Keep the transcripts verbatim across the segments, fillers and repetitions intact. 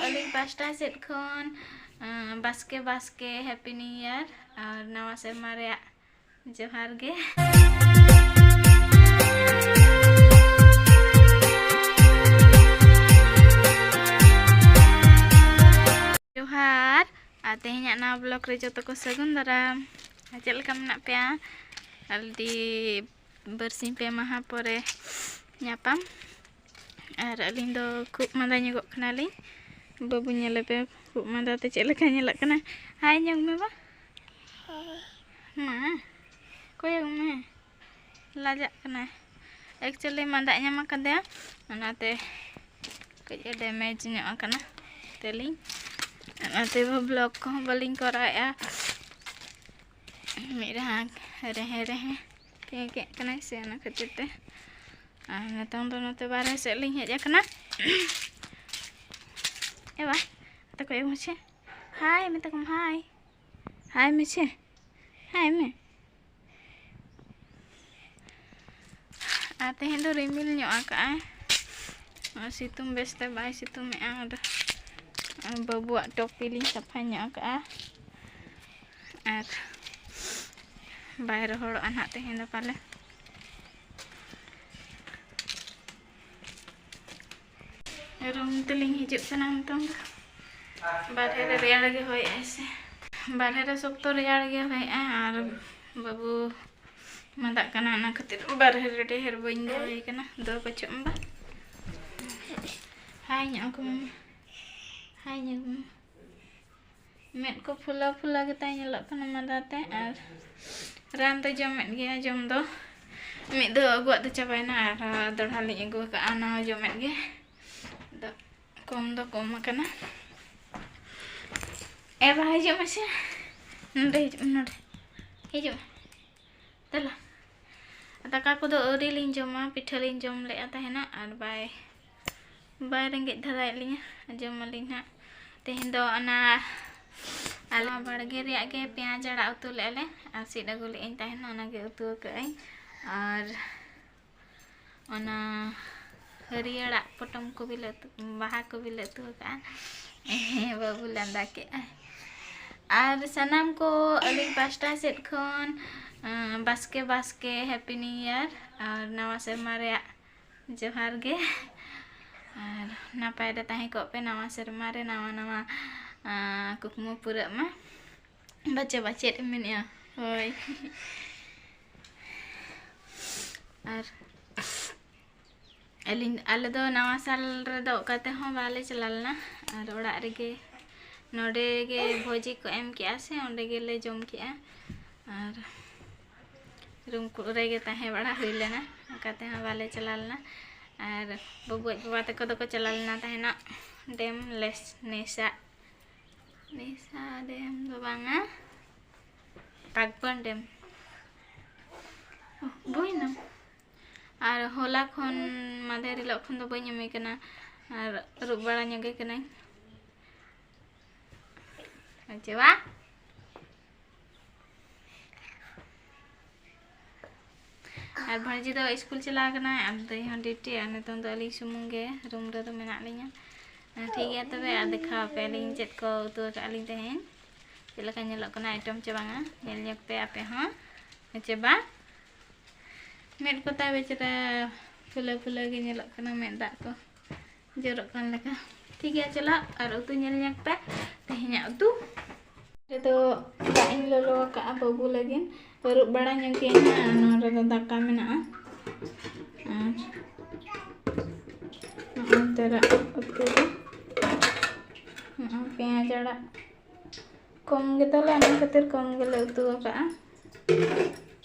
ᱟᱹᱞᱤᱧ ᱯᱟᱥᱴᱟ ᱥᱮᱫ ᱠᱷᱚᱱ ᱟᱸ, ᱵᱟᱥᱠᱮ ᱵᱟᱥᱠᱮ ᱦᱮᱯᱤ ᱱᱤᱭᱩ ᱤᱭᱟᱨ ᱟᱨ ᱱᱟᱣᱟ ᱥᱮᱨᱢᱟ ᱨᱮᱭᱟᱜ ᱡᱚᱦᱟᱨ ᱜᱮ᱾ ᱡᱚᱦᱟᱨ᱾ ᱟᱨ ᱛᱮᱦᱮᱧᱟᱜ ᱱᱟᱣᱟ ᱵᱞᱚᱜ ᱨᱮ ᱡᱚᱛᱚ ᱠᱚ ᱥᱟᱹᱜᱩᱱ ᱫᱟᱨᱟᱢ᱾ ᱟᱨ ᱪᱮᱫ ᱞᱮᱠᱟ ᱢᱮᱱᱟᱜ ᱯᱮᱭᱟ? ᱟᱹᱰᱤ ᱵᱟᱨᱥᱤᱧ ᱯᱮ ᱢᱟᱦᱟ ᱯᱚᱨᱮ ᱧᱟᱯᱟᱢ᱾ ᱟᱨ ᱟᱹᱞᱤᱧ ᱫᱚ ᱠᱷᱩᱜ ᱢᱟᱸᱫᱟ ᱧᱚᱜᱚᱜ ᱠᱟᱱᱟᱞᱤᱧ᱾ ᱵᱟᱹᱵᱩ ᱧᱮᱞᱮ ᱯᱮ, ᱠᱷᱩᱜ ᱢᱟᱸᱫᱟ ᱛᱮ ᱪᱮᱫ ᱞᱮᱠᱟ ᱧᱮᱞᱚᱜ ᱠᱟᱱᱟ᱾ ᱦᱟᱭ ᱧᱚᱜ ᱢᱮ ᱵᱟ᱾ ᱢᱟ, ᱠᱚᱭᱚᱜ ᱢᱮ᱾ ᱞᱟᱡᱟᱜ ᱠᱟᱱᱟᱭ᱾ ᱮᱠᱪᱩᱭᱮᱞᱤ ᱢᱟᱸᱫᱟ ᱧᱟᱢ ᱟᱠᱟᱫᱮᱭᱟ, ᱚᱱᱟᱛᱮ ᱠᱟᱹᱡ ᱮ ᱰᱮᱢᱮᱡᱽ ᱧᱚᱜ ᱟᱠᱟᱱᱟ ᱛᱮᱞᱤᱧ᱾ ᱚᱱᱟᱛᱮ ᱵᱞᱚᱜ ᱠᱚᱦᱚᱸ ᱵᱟᱹᱞᱤᱧ ᱠᱚᱨᱟᱣᱮᱫᱼᱟ᱾ ᱢᱤᱫ ᱨᱮᱦᱟᱸ ᱨᱮᱦᱮ ᱨᱮᱦᱮ ᱯᱮᱸᱠᱮᱜ ᱠᱟᱱᱟᱭ ᱥᱮ, ᱚᱱᱟ ᱠᱷᱟᱹᱛᱤᱨ ᱛᱮ᱾ ᱟᱨ ᱱᱤᱛᱚᱝ ᱫᱚ ᱱᱚᱛᱮ ᱵᱟᱨᱦᱮ ᱥᱮᱫ ᱞᱤᱧ ᱦᱮᱡ ᱟᱠᱟᱱᱟ᱾ ᱮ ᱵᱟ, ᱛᱟᱠᱚ ᱮ ᱢᱩᱪᱷᱮ᱾ ᱦᱟᱭ ᱢᱮᱛᱟ ᱠᱚᱢ, ᱦᱟᱭ᱾ ᱦᱟᱭ ᱢᱮ ᱥᱮ᱾ ᱦᱟᱭ ᱢᱮ᱾ ᱟᱨ ᱛᱮᱦᱮᱧ ᱫᱚ ᱨᱤᱢᱤᱞ ᱧᱚᱜ ᱟᱠᱟᱜᱼᱟᱭ᱾ ᱟᱨ ᱥᱤᱛᱩᱝ ᱵᱮᱥᱛᱮ ᱵᱟᱭ ᱥᱤᱛᱩᱝ ᱮᱜᱼᱟ᱾ ᱟᱨ ᱵᱟᱹᱵᱩᱣᱟᱜ ᱴᱚᱯᱤ ᱞᱤᱧ ᱥᱟᱯᱷᱟ ᱧᱚᱜ ᱟᱠᱟᱜᱼᱟ᱾ ᱟᱨ ᱵᱟᱭ ᱨᱚᱦᱚᱲᱚᱜᱼᱟ ᱱᱟᱦᱟᱜ ᱛᱮᱦᱮᱧ ᱫᱚ ᱯᱟᱞᱮ᱾ ᱨᱩᱢ ᱛᱮᱞᱤᱧ ᱦᱤᱡᱩᱜ ᱠᱟᱱᱟ ᱱᱤᱛᱚᱝ ᱫᱚ᱾ ᱵᱟᱨᱦᱮ ᱨᱮ ᱨᱮᱭᱟᱲ ᱜᱮ ᱦᱚᱭᱮᱜᱼᱟᱭ ᱥᱮ᱾ ᱵᱟᱨᱦᱮ ᱨᱮ ᱥᱚᱠᱛᱚ ᱨᱮᱭᱟᱲ ᱜᱮ ᱦᱚᱭᱮᱜᱼᱟᱭ ᱟᱨ ᱵᱟᱹᱵᱩ ᱢᱟᱸᱫᱟᱜ ᱠᱟᱱᱟ, ᱚᱱᱟ ᱠᱷᱟᱹᱛᱤᱨ ᱵᱟᱨᱦᱮ ᱨᱮ ᱰᱷᱮᱨ ᱵᱟᱹᱧ ᱫᱚᱦᱚᱭᱮ ᱠᱟᱱᱟ᱾ ᱫᱚ ᱯᱟᱪᱷᱮᱫ ᱮᱢ ᱵᱟ᱾ ᱦᱟᱭ ᱧᱚᱜ ᱟᱠᱚ ᱢᱮ ᱢᱟ᱾ ᱦᱟᱭ ᱧᱚᱜ ᱢᱮ᱾ ᱢᱮᱫ ᱠᱚ ᱯᱷᱩᱞᱟᱹᱣ ᱯᱷᱩᱞᱟᱹᱣ ᱜᱮᱛᱟᱭ ᱧᱮᱞᱚᱜ ᱠᱟᱱᱟ ᱢᱟᱸᱫᱟ ᱛᱮ᱾ ᱟᱨ ᱨᱟᱱ ᱫᱚ ᱡᱚᱢᱮᱫ ᱜᱮᱭᱟ, ᱡᱚᱢ ᱫᱚ᱾ ᱢᱤᱫ ᱫᱷᱟᱣ ᱟᱹᱜᱩᱣᱟᱜ ᱫᱚ ᱪᱟᱵᱟᱭᱮᱱᱟ, ᱟᱨ ᱫᱚᱲᱦᱟ ᱞᱤᱧ ᱟᱹᱜᱩ ᱟᱠᱟᱫᱼᱟ, ᱚᱱᱟ ᱦᱚᱸ ᱡᱚᱢᱮᱫ ᱜᱮ᱾ ᱟᱫᱚ ᱠᱚᱢ ᱫᱚ ᱠᱚᱢ ᱟᱠᱟᱱᱟ᱾ ᱮ ᱵᱟ, ᱦᱤᱡᱩᱜ ᱢᱮᱥᱮ, ᱱᱚᱰᱮ ᱦᱤᱡᱩᱜ ᱢᱮ, ᱱᱚᱰᱮ ᱦᱤᱡᱩᱜ ᱢᱮ᱾ ᱫᱮᱞᱟ᱾ ᱫᱟᱠᱟ ᱠᱚᱫᱚ ᱟᱹᱣᱨᱤ ᱞᱤᱧ ᱡᱚᱢᱟ, ᱯᱤᱴᱷᱟᱹ ᱞᱤᱧ ᱡᱚᱢ ᱞᱮᱫᱼᱟ ᱛᱟᱦᱮᱱᱟ, ᱟᱨ ᱵᱟᱭ, ᱵᱟᱭ ᱨᱮᱸᱜᱮᱡ ᱫᱷᱟᱨᱟᱭᱮᱫ ᱞᱤᱧᱟ᱾ ᱡᱚᱢ ᱟᱹᱞᱤᱧ ᱦᱟᱸᱜ᱾ ᱛᱮᱦᱮᱧ ᱫᱚ ᱚᱱᱟ ᱟᱞᱮ ᱵᱟᱲᱜᱮ ᱨᱮᱭᱟᱜ ᱜᱮ ᱯᱮᱸᱭᱟᱡᱽ ᱟᱲᱟᱜ ᱩᱛᱩ ᱞᱮᱫᱼᱟ ᱞᱮ, ᱟᱨ ᱥᱤᱫ ᱟᱹᱜᱩ ᱞᱮᱫᱼᱟᱹᱧ ᱛᱟᱦᱮᱱᱟ, ᱚᱱᱟᱜᱮ ᱩᱛᱩ ᱟᱠᱟᱫ ᱟᱹᱧ᱾ ᱟᱨ ᱚᱱᱟ ᱦᱟᱹᱨᱭᱟᱹᱲᱟᱜ ᱯᱚᱴᱚᱢ ᱠᱚ ᱵᱤᱞᱟᱹ ᱩᱛᱩ, ᱵᱟᱦᱟ ᱠᱚ ᱵᱤᱞᱟᱹ ᱩᱛᱩ ᱟᱠᱟᱫᱼᱟ᱾ ᱵᱟᱹᱵᱩ ᱞᱟᱸᱫᱟ ᱠᱮᱫᱼᱟᱭ᱾ ᱟᱨ ᱥᱟᱱᱟᱢ ᱠᱚ ᱟᱹᱞᱤᱧ ᱯᱟᱥᱴᱟ ᱥᱮᱫ ᱠᱷᱚᱱ, ᱟᱸ, ᱵᱟᱥᱠᱮ ᱵᱟᱥᱠᱮ Happy New Year ᱟᱨ ᱱᱟᱣᱟ ᱥᱮᱨᱢᱟ ᱨᱮᱭᱟᱜ ᱡᱚᱦᱟᱨ ᱜᱮ᱾ ᱟᱨ ᱱᱟᱯᱟᱭ ᱨᱮ ᱛᱟᱦᱮᱸ ᱠᱚᱜ ᱯᱮ ᱱᱟᱣᱟ ᱥᱮᱨᱢᱟ ᱨᱮ, ᱱᱟᱣᱟ ᱱᱟᱣᱟ, ᱟᱸ, ᱠᱩᱠᱢᱩ ᱯᱩᱨᱟᱹᱜ ᱢᱟ᱾ ᱵᱟᱪᱮ ᱵᱟᱪᱮᱫ ᱮᱢ ᱢᱮᱱᱮᱫᱼᱟ? ᱦᱳᱭ᱾ ᱟᱨ ᱟᱹᱞᱤᱧ, ᱟᱞᱮ ᱫᱚ ᱱᱟᱣᱟ ᱥᱟᱞ ᱨᱮᱫᱚ ᱚᱠᱟ ᱛᱮᱦᱚᱸ ᱵᱟᱞᱮ ᱪᱟᱞᱟᱣ ᱞᱮᱱᱟ, ᱟᱨ ᱚᱲᱟᱜ ᱨᱮᱜᱮ, ᱱᱚᱰᱮ ᱜᱮ ᱵᱷᱚᱡᱤ ᱠᱚ ᱮᱢ ᱠᱮᱜᱼᱟ ᱥᱮ, ᱚᱸᱰᱮ ᱜᱮᱞᱮ ᱡᱚᱢ ᱠᱮᱜᱼᱟ᱾ ᱟᱨ ᱨᱩᱢ ᱠᱚᱨᱮ ᱜᱮ ᱛᱟᱦᱮᱸ ᱵᱟᱲᱟ ᱦᱩᱭ ᱞᱮᱱᱟ, ᱚᱠᱟ ᱛᱮᱦᱚᱸ ᱵᱟᱞᱮ ᱪᱟᱞᱟᱣ ᱞᱮᱱᱟ᱾ ᱟᱨ ᱵᱟᱹᱵᱩ ᱟᱡ ᱵᱟᱵᱟ ᱛᱟᱠᱚ ᱫᱚᱠᱚ ᱪᱟᱞᱟᱣ ᱞᱮᱱᱟ ᱛᱟᱦᱮᱱᱚᱜ ᱰᱮᱢ ᱞᱮᱥ-, ᱱᱮᱥᱟ, ᱱᱮᱥᱟ ᱰᱮᱢ ᱫᱚ ᱵᱟᱝᱟ, ᱯᱟᱠᱵᱚᱱ ᱰᱮᱢ᱾ ᱚ, ᱵᱳᱭ ᱱᱟᱢ᱾ ᱟᱨ ᱦᱚᱞᱟ ᱠᱷᱚᱱ, ᱢᱟᱫᱷᱮᱨ ᱦᱤᱞᱳᱜ ᱠᱷᱚᱱ ᱫᱚ ᱵᱟᱹᱧ ᱮᱢᱮ ᱠᱟᱱᱟ, ᱟᱨ ᱟᱹᱨᱩᱵ ᱵᱟᱲᱟ ᱧᱚᱜᱮ ᱠᱟᱹᱱᱟᱹᱧ᱾ ᱟᱪᱪᱷᱟ, ᱵᱟ? ᱟᱨ ᱵᱷᱟᱹᱡᱤ ᱫᱚ ᱥᱠᱩᱞ ᱪᱟᱞᱟᱣ ᱠᱟᱱᱟᱭ, ᱟᱨ ᱫᱟᱹᱭ ᱦᱚᱸ ᱰᱤᱭᱩᱴᱤ, ᱟᱨ ᱱᱤᱛᱚᱝ ᱫᱚ ᱟᱹᱞᱤᱧ ᱥᱩᱢᱩᱝ ᱜᱮ ᱨᱩᱢ ᱨᱮᱫᱚ ᱢᱮᱱᱟᱜ ᱞᱤᱧᱟ᱾ ᱴᱷᱤᱠ ᱜᱮᱭᱟ ᱛᱚᱵᱮ, ᱟᱨ ᱫᱮᱠᱷᱟᱣ ᱟᱯᱮᱭᱟᱞᱤᱧ ᱪᱮᱫ ᱠᱚ ᱩᱛᱩ ᱟᱠᱟᱫ ᱞᱤᱧ ᱛᱮᱦᱮᱧ, ᱪᱮᱫ ᱞᱮᱠᱟ ᱧᱮᱞᱚᱜ ᱠᱟᱱᱟ ᱟᱭᱴᱮᱢ ᱪᱮ ᱵᱟᱝᱟ, ᱧᱮᱞ ᱧᱚᱜ ᱯᱮ ᱟᱯᱮ ᱦᱚᱸ, ᱦᱮᱸ ᱪᱮ ᱵᱟᱝ? ᱢᱮᱫ ᱠᱚ ᱛᱟᱭ ᱵᱮᱪᱟᱨᱟ ᱯᱷᱩᱞᱟᱹ ᱯᱷᱩᱞᱟᱹ ᱜᱮ ᱧᱮᱞᱚᱜ ᱠᱟᱱᱟ, ᱢᱮᱫ ᱫᱟᱜ ᱠᱚ ᱡᱚᱨᱚᱜ ᱠᱟᱱ ᱞᱮᱠᱟ᱾ ᱴᱷᱤᱠ ᱜᱮᱭᱟ, ᱪᱚᱞᱚ ᱟᱨ ᱩᱛᱩ ᱧᱮᱞ ᱧᱚᱜ ᱯᱮ ᱛᱮᱦᱮᱧᱟᱜ ᱩᱛᱩ᱾ ᱨᱮᱫᱚ ᱫᱟᱜ ᱤᱧ ᱞᱚᱞᱚ ᱟᱠᱟᱫᱼᱟ ᱵᱟᱹᱵᱩ ᱞᱟᱹᱜᱤᱫ, ᱟᱹᱨᱩᱵ ᱵᱟᱲᱟ ᱧᱚᱜ ᱜᱮ ᱦᱟᱸᱜ᱾ ᱱᱚᱣᱟ ᱨᱮᱫᱚ ᱫᱟᱠᱟ ᱢᱮᱱᱟᱜᱼᱟ, ᱟᱨ ᱱᱚᱜᱼᱚᱭ ᱱᱚᱛᱮᱨᱮ ᱩᱛᱩ ᱫᱚ ᱱᱚᱜᱼᱚᱭ ᱯᱮᱸᱭᱟᱡᱽ ᱟᱲᱟᱜ ᱠᱚᱢ ᱜᱮᱛᱟᱞᱮ, ᱚᱱᱟ ᱠᱷᱟᱹᱛᱤᱨ ᱠᱚᱢ ᱜᱮᱞᱮ ᱩᱛᱩ ᱟᱠᱟᱫᱼᱟ᱾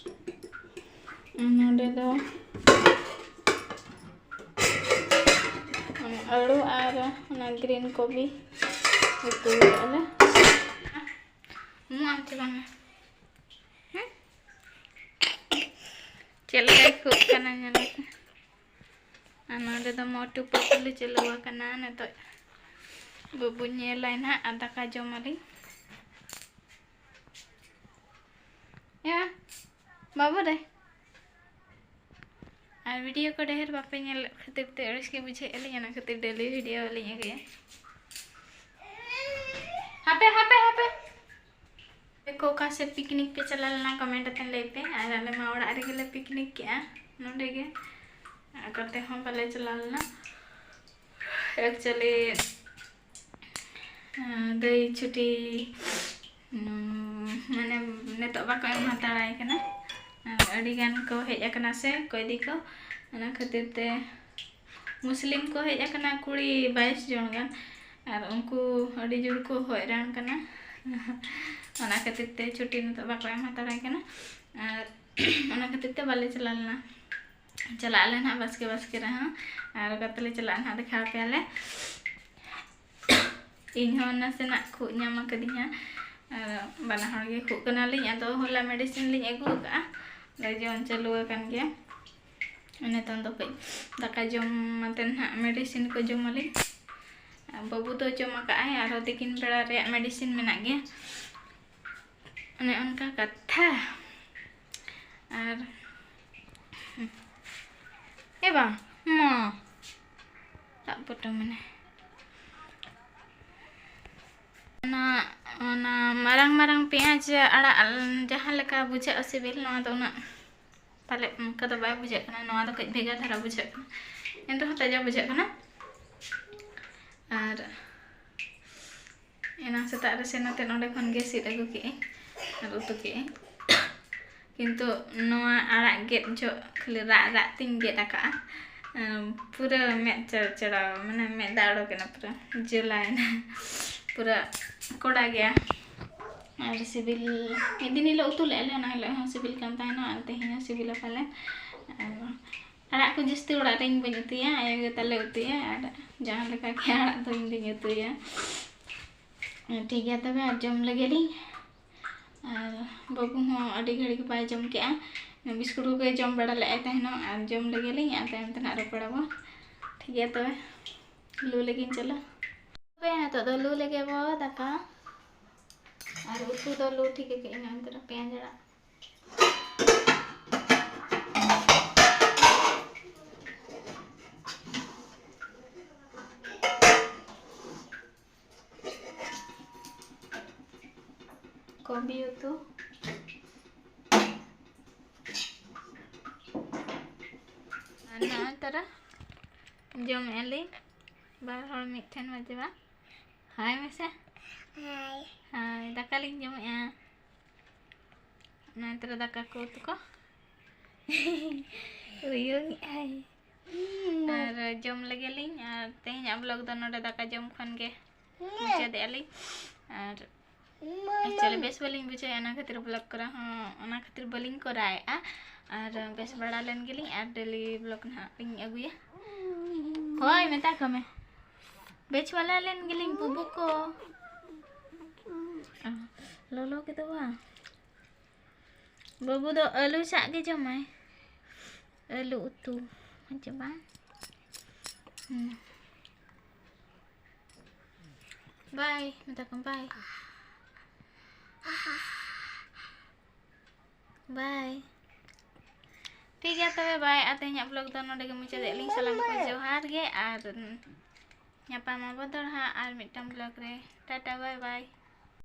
ᱟᱨ ᱱᱚᱰᱮ ᱫᱚ ᱟᱹᱞᱩ ᱟᱨ ᱚᱱᱟ ᱜᱨᱤᱱ ᱠᱚᱵᱤ ᱩᱛᱩ ᱠᱟᱜᱼᱟ ᱞᱮ᱾ ᱩᱢᱩᱜ ᱟᱢ ᱪᱮ ᱵᱟᱝᱟ? ᱦᱮᱸ? ᱪᱮᱫ ᱞᱮᱠᱟᱭ ᱠᱷᱩᱜ ᱠᱟᱱᱟ ᱧᱮᱞ ᱢᱮ᱾ ᱟᱨ ᱱᱚᱰᱮ ᱫᱚ ᱢᱚᱴᱩ ᱯᱟᱹᱴᱩ ᱞᱮ ᱪᱟᱹᱞᱩ ᱟᱠᱟᱱᱟ᱾ ᱱᱤᱛᱚᱜ ᱵᱟᱹᱵᱩ ᱧᱮᱞᱟᱭ ᱱᱟᱦᱟᱜ ᱟᱨ ᱫᱟᱠᱟ ᱡᱚᱢᱟᱞᱤᱧ᱾ ᱮ ᱵᱟᱹᱵᱩ ᱨᱮ, ᱟᱨ video ᱠᱚ ᱰᱷᱮᱨ ᱵᱟᱯᱮ ᱧᱮᱞ ᱠᱷᱟᱹᱛᱤᱨ ᱛᱮ ᱟᱹᱲᱤᱥ ᱜᱮ ᱵᱩᱡᱷᱟᱹᱣᱮᱫ ᱞᱤᱧᱟ, ᱚᱱᱟ ᱠᱷᱟᱹᱛᱤᱨ daily video ᱞᱤᱧ ᱟᱹᱜᱩᱭᱟ᱾ ᱦᱟᱯᱮ, ᱦᱟᱯᱮ, ᱦᱟᱯᱮ᱾ ᱟᱯᱮ ᱠᱚ ᱚᱠᱟ ᱥᱮᱫ picnic ᱯᱮ ᱪᱟᱞᱟᱣ ᱞᱮᱱᱟ, comment ᱟᱛᱮ ᱞᱟᱹᱭ ᱯᱮ᱾ ᱟᱨ ᱟᱞᱮ ᱢᱟ ᱚᱲᱟᱜ ᱨᱮᱜᱮ ᱞᱮ picnic ᱠᱮᱜᱼᱟ, ᱱᱚᱰᱮ ᱜᱮ᱾ ᱚᱠᱟ ᱛᱮᱦᱚᱸ ᱵᱟᱞᱮ ᱪᱟᱞᱟᱣ ᱞᱮᱱᱟ᱾ Actually, ᱫᱟᱹᱭ ᱪᱷᱩᱴᱤ, ᱩᱸ, ᱢᱟᱱᱮ, ᱱᱤᱛᱚᱜ ᱵᱟᱠᱚ ᱮᱢ ᱦᱟᱛᱟᱲᱟᱭ ᱠᱟᱱᱟ᱾ ᱟᱨ ᱟᱹᱰᱤ ᱜᱟᱱ ᱠᱚ ᱦᱮᱡ ᱟᱠᱟᱱᱟ ᱥᱮ ᱠᱚᱭᱫᱤ ᱠᱚ, ᱚᱱᱟ ᱠᱷᱟᱹᱛᱤᱨ ᱛᱮ ᱢᱩᱥᱞᱤᱢ ᱠᱚ ᱦᱮᱡ ᱟᱠᱟᱱᱟ ᱠᱩᱲᱤ ᱵᱟᱭᱤᱥ ᱡᱚᱱ ᱜᱟᱱ᱾ ᱟᱨ ᱩᱱᱠᱩ ᱟᱹᱰᱤ ᱡᱳᱨ ᱠᱚ ᱦᱚᱭᱨᱟᱱ ᱠᱟᱱᱟ᱾ ᱚᱱᱟ ᱠᱷᱟᱹᱛᱤᱨ ᱛᱮ ᱪᱷᱩᱴᱤ ᱱᱤᱛᱚᱜ ᱵᱟᱠᱚ ᱮᱢ ᱦᱟᱛᱟᱲᱟᱭ ᱠᱟᱱᱟ᱾ ᱟᱨ ᱚᱱᱟ ᱠᱷᱟᱹᱛᱤᱨ ᱛᱮ ᱵᱟᱞᱮ ᱪᱟᱞᱟᱣ ᱞᱮᱱᱟ᱾ ᱪᱟᱞᱟᱜ ᱟᱞᱮ ᱱᱟᱦᱟᱜ ᱵᱟᱥᱠᱮ ᱵᱟᱥᱠᱮ ᱨᱮᱦᱚᱸ, ᱟᱨ ᱚᱠᱟ ᱛᱮᱞᱮ ᱪᱟᱞᱟᱜᱼᱟ ᱱᱟᱦᱟᱜ ᱫᱮᱠᱷᱟᱣ ᱟᱯᱮᱭᱟᱞᱮ᱾ ᱤᱧ ᱦᱚᱸ ᱱᱟᱥᱮᱱᱟᱜ ᱠᱷᱩᱜ ᱧᱟᱢ ᱟᱠᱟᱫᱤᱧᱟ, ᱟᱨ ᱵᱟᱱᱟ ᱦᱚᱲ ᱜᱮ ᱠᱷᱩᱜ ᱠᱟᱱᱟᱞᱤᱧ᱾ ᱟᱫᱚ ᱦᱚᱞᱟ medicine ᱞᱤᱧ ᱟᱹᱜᱩ ᱟᱠᱟᱫᱼᱟ, ᱟᱫᱚ ᱡᱚᱢ ᱪᱟᱹᱞᱩ ᱟᱠᱟᱱ ᱜᱮᱭᱟ᱾ ᱱᱤᱛᱚᱝ ᱫᱚ ᱠᱟᱹᱡ ᱫᱟᱠᱟ ᱡᱚᱢ ᱟᱛᱮ ᱱᱟᱦᱟᱜ medicine ᱠᱚ ᱡᱚᱢ ᱟᱹᱞᱤᱧ᱾ ᱵᱟᱹᱵᱩ ᱫᱚ ᱡᱚᱢ ᱟᱠᱟᱫᱼᱟᱭ, ᱟᱨᱦᱚᱸ ᱛᱤᱠᱤᱱ ᱵᱮᱲᱟ ᱨᱮᱭᱟᱜ medicine ᱢᱮᱱᱟᱜ ᱜᱮᱭᱟ᱾ ᱚᱱᱮ ᱚᱱᱠᱟ ᱠᱟᱛᱷᱟ᱾ ᱟᱨ ᱮ ᱵᱟ, ᱢᱟ ᱥᱟᱵ ᱯᱚᱴᱚᱢ ᱢᱮᱱᱟᱭ᱾ ᱚᱱᱟ, ᱚᱱᱟ ᱢᱟᱨᱟᱝ ᱢᱟᱨᱟᱝ ᱯᱮᱸᱭᱟᱡᱽ ᱟᱲᱟᱜ ᱡᱟᱦᱟᱸ ᱞᱮᱠᱟ ᱵᱩᱡᱷᱟᱹᱜᱼᱟ ᱥᱤᱵᱤᱞ, ᱱᱚᱣᱟ ᱫᱚ ᱩᱱᱟᱹᱜ ᱯᱟᱞᱮ ᱚᱱᱠᱟ ᱫᱚ ᱵᱟᱭ ᱵᱩᱡᱷᱟᱹᱜ ᱠᱟᱱᱟ, ᱱᱚᱣᱟ ᱫᱚ ᱠᱟᱹᱡ ᱵᱷᱮᱜᱟᱨ ᱫᱷᱟᱨᱟ ᱵᱩᱡᱷᱟᱹᱜ ᱠᱟᱱᱟ, ᱮᱱ ᱨᱮᱦᱚᱸ ᱛᱟᱡᱟ ᱵᱩᱡᱷᱟᱹᱜ ᱠᱟᱱᱟ᱾ ᱟᱨ ᱮᱱᱟᱝ ᱥᱮᱛᱟᱜ ᱨᱮ ᱥᱮᱱ ᱠᱟᱛᱮ ᱱᱚᱸᱰᱮ ᱠᱷᱚᱱ ᱜᱮ ᱥᱤᱫ ᱟᱹᱜᱩ ᱠᱮᱜᱼᱟᱹᱧ ᱟᱨ ᱩᱛᱩ ᱠᱮᱜᱼᱟᱹᱧ᱾ ᱠᱤᱱᱛᱩ ᱱᱚᱣᱟ ᱟᱲᱟᱜ ᱜᱮᱫ ᱡᱚᱦᱚᱜ ᱠᱷᱟᱹᱞᱤ ᱨᱟᱜ ᱨᱟᱜ ᱛᱤᱧ ᱜᱮᱫ ᱟᱠᱟᱜᱼᱟ᱾ ᱮᱸ, ᱯᱩᱨᱟᱹ ᱢᱮᱫ ᱪᱟᱨ-, ᱪᱟᱲᱟᱣ, ᱢᱟᱱᱮ ᱢᱮᱫ ᱫᱟᱜ ᱚᱰᱚᱠ ᱮᱱᱟ ᱯᱩᱨᱟᱹ, ᱡᱚᱞᱟᱭᱮᱱᱟ᱾ ᱯᱩᱨᱟᱹ ᱠᱚᱲᱟ ᱜᱮᱭᱟ᱾ ᱟᱨ ᱥᱤᱵᱤᱞ, ᱢᱤᱫ ᱫᱤᱱ ᱦᱤᱞᱳᱜ ᱩᱛᱩ ᱞᱮᱫᱼᱟ ᱞᱮ, ᱚᱱᱟ ᱦᱤᱞᱳᱜ ᱦᱚᱸ ᱥᱤᱵᱤᱞ ᱠᱟᱱ ᱛᱟᱦᱮᱱᱟ, ᱟᱨ ᱛᱮᱦᱮᱧ ᱦᱚᱸ ᱥᱤᱵᱤᱞᱟ ᱯᱟᱞᱮᱱ᱾ ᱟᱨ ᱟᱲᱟᱜ ᱠᱚ ᱡᱟᱹᱥᱛᱤ ᱚᱲᱟᱜ ᱨᱮ ᱤᱧ ᱵᱟᱹᱧ ᱩᱛᱩᱭᱟ, ᱟᱭᱳ ᱜᱮ ᱛᱟᱞᱮ ᱩᱛᱩᱭᱟ, ᱟᱨ ᱡᱟᱦᱟᱸ ᱞᱮᱠᱟ ᱜᱮ ᱟᱲᱟᱜ ᱫᱚ ᱤᱧ ᱫᱚᱧ ᱩᱛᱩᱭᱟ᱾ ᱴᱷᱤᱠ ᱜᱮᱭᱟ ᱛᱚᱵᱮ, ᱟᱨ ᱡᱚᱢ ᱞᱮᱜᱮ ᱞᱤᱧ᱾ ᱟᱨ ᱵᱟᱹᱵᱩ ᱦᱚᱸ ᱟᱹᱰᱤ ᱜᱷᱟᱹᱲᱤᱡ ᱵᱟᱭ ᱡᱚᱢ ᱠᱮᱜᱼᱟ, ᱵᱤᱥᱠᱩᱴ ᱠᱚᱜᱮ ᱡᱚᱢ ᱵᱟᱲᱟ ᱞᱮᱫᱼᱟᱭ ᱛᱟᱦᱮᱱᱚᱜ, ᱟᱨ ᱡᱚᱢ ᱞᱮᱜᱮ ᱞᱤᱧ, ᱟᱨ ᱛᱟᱭᱚᱢ ᱛᱮ ᱱᱟᱦᱟᱜ ᱨᱚᱯᱚᱲᱟᱵᱚᱱ᱾ ᱴᱷᱤᱠ ᱜᱮᱭᱟ ᱛᱚᱵᱮ, ᱞᱩ ᱞᱟᱹᱜᱤᱫ ᱤᱧ ᱪᱟᱞᱟᱜ᱾ ᱛᱚᱵᱮ ᱱᱤᱛᱚᱜ ᱫᱚ ᱞᱩ ᱞᱮᱜᱮ ᱵᱚ ᱫᱟᱠᱟ, ᱟᱨ ᱩᱛᱩ ᱫᱚ ᱞᱩ ᱴᱷᱤᱠ ᱠᱟᱜ ᱟᱹᱧ ᱱᱚᱜᱼᱚᱭ ᱱᱤᱛᱚᱜ ᱫᱚ ᱯᱮᱸᱭᱟᱡᱽ ᱟᱲᱟᱜ᱾ ᱠᱚᱵᱤ ᱩᱛᱩ᱾ ᱟᱨ ᱱᱚᱜᱼᱚᱭ ᱛᱟᱨᱟ ᱡᱚᱢᱮᱫᱼᱟ ᱞᱤᱧ ᱵᱟᱨ ᱦᱚᱲ ᱢᱤᱫ ᱴᱷᱮᱱ ᱢᱟᱡᱮ ᱵᱟ᱾ ᱦᱟᱭ ᱢᱮᱥᱮ᱾ ᱦᱟᱭ᱾ ᱦᱟᱭ, ᱫᱟᱠᱟ ᱞᱤᱧ ᱡᱚᱢᱮᱫᱼᱟ᱾ ᱱᱚᱜᱼᱚᱭ ᱛᱟᱨᱟ ᱫᱟᱠᱟ ᱠᱚ ᱩᱛᱩ ᱠᱚ᱾ ᱩᱭᱩᱝᱮᱫᱼᱟᱭ᱾ ᱟᱨ ᱡᱚᱢ ᱞᱮᱜᱮ ᱞᱤᱧ, ᱟᱨ ᱛᱮᱦᱮᱧᱟᱜ vlog ᱫᱚ ᱱᱚᱰᱮ ᱫᱟᱠᱟ ᱡᱚᱢ ᱠᱷᱚᱱ ᱜᱮ ᱢᱩᱪᱟᱹᱫᱮᱜᱼᱟ ᱞᱤᱧ᱾ ᱟᱨ actually ᱵᱮᱥ ᱵᱟᱹᱞᱤᱧ ᱵᱩᱡᱷᱟᱹᱣᱮᱫᱼᱟ, ᱚᱱᱟ ᱠᱷᱟᱹᱛᱤᱨ vlog ᱠᱚᱨᱟᱣ ᱦᱚᱸ, ᱚᱱᱟ ᱠᱷᱟᱹᱛᱤᱨ ᱵᱟᱹᱞᱤᱧ ᱠᱚᱨᱟᱣᱮᱫᱼᱟ᱾ ᱟᱨ ᱵᱮᱥ ᱵᱟᱲᱟ ᱞᱮᱱ ᱜᱮᱞᱤᱧ, ᱟᱨ daily vlog ᱱᱟᱦᱟᱜ ᱞᱤᱧ ᱟᱹᱜᱩᱭᱟ᱾ ᱦᱳᱭ, ᱢᱮᱛᱟ ᱠᱚ ᱢᱮ, ᱵᱮᱥ ᱵᱟᱲᱟ ᱞᱮᱱ ᱜᱮᱞᱤᱧ ᱵᱩᱵᱩ ᱠᱚ᱾ ᱚ, ᱞᱚᱞᱚ ᱜᱮᱫᱚ ᱵᱟᱝ᱾ ᱵᱟᱹᱵᱩ ᱫᱚ ᱟᱹᱞᱩ ᱥᱟᱜ ᱜᱮ ᱡᱚᱢᱟᱭ, ᱟᱹᱞᱩ ᱩᱛᱩ᱾ ᱦᱮᱸ ᱪᱮ ᱵᱟᱝ? ᱦᱩᱸ᱾ ᱵᱟᱭ, ᱢᱮᱛᱟ ᱠᱚᱢ ᱵᱟᱭ᱾ ᱵᱟᱭ᱾ ᱴᱷᱤᱠ ᱜᱮᱭᱟ ᱛᱚᱵᱮ, ᱵᱟᱭ᱾ ᱟᱨ ᱛᱮᱦᱮᱧᱟᱜ vlog ᱫᱚ ᱱᱚᱰᱮ ᱜᱮ ᱢᱩᱪᱟᱹᱫᱮᱜᱼᱟ ᱞᱤᱧ᱾ ᱥᱟᱱᱟᱢ ᱠᱚ ᱡᱚᱦᱟᱨ ᱜᱮ, ᱟᱨ ᱧᱟᱯᱟᱢ ᱟᱵᱚ ᱫᱚᱲᱦᱟ ᱟᱨ ᱢᱤᱫᱴᱟᱝ vlog ᱨᱮ᱾ ᱴᱟᱴᱟ, ᱵᱟᱭ ᱵᱟᱭ᱾